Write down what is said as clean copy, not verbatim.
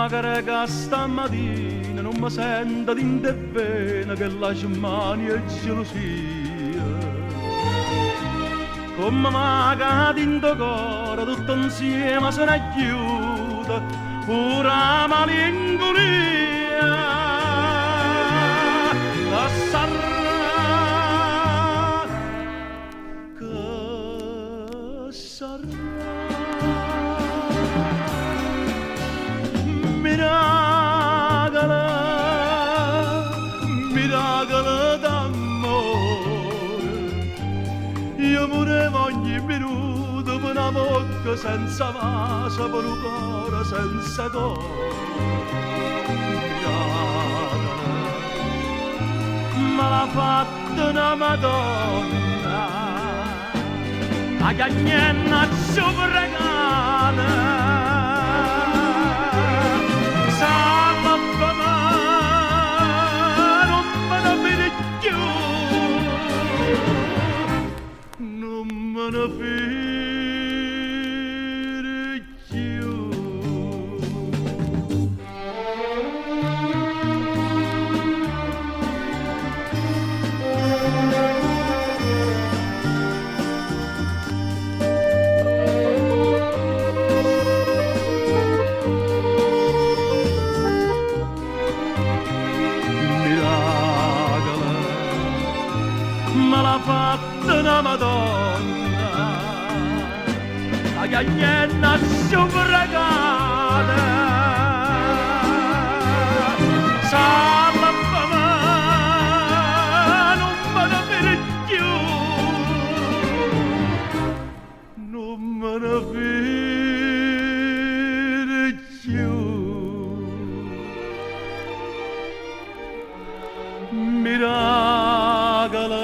Ma che che stamattina non mi sento dint' 'e vene chella smania 'e gelosia. Comme va ca dint' 'o core tutto insieme se n'è ghiuta pure 'a malincunia. Che sarrà? Che sarrà? Miracolo, miracolo d'amore. Io murevo ogni minuto per una bocca senza vaso, per un cuore senza cuore. Miracolo, me l'ha fatta una Madonna, a chiagnenno aggio pregato. Salva pe' me, nun me ne fido cchiù, nun me ne fido cchiù. Miracolo, me l'ha fatta una Madonna, a chiagnenno aggio pregato. Salva pe' me, nun me ne fido cchiù, nun me ne fido cchiù. Miracolo.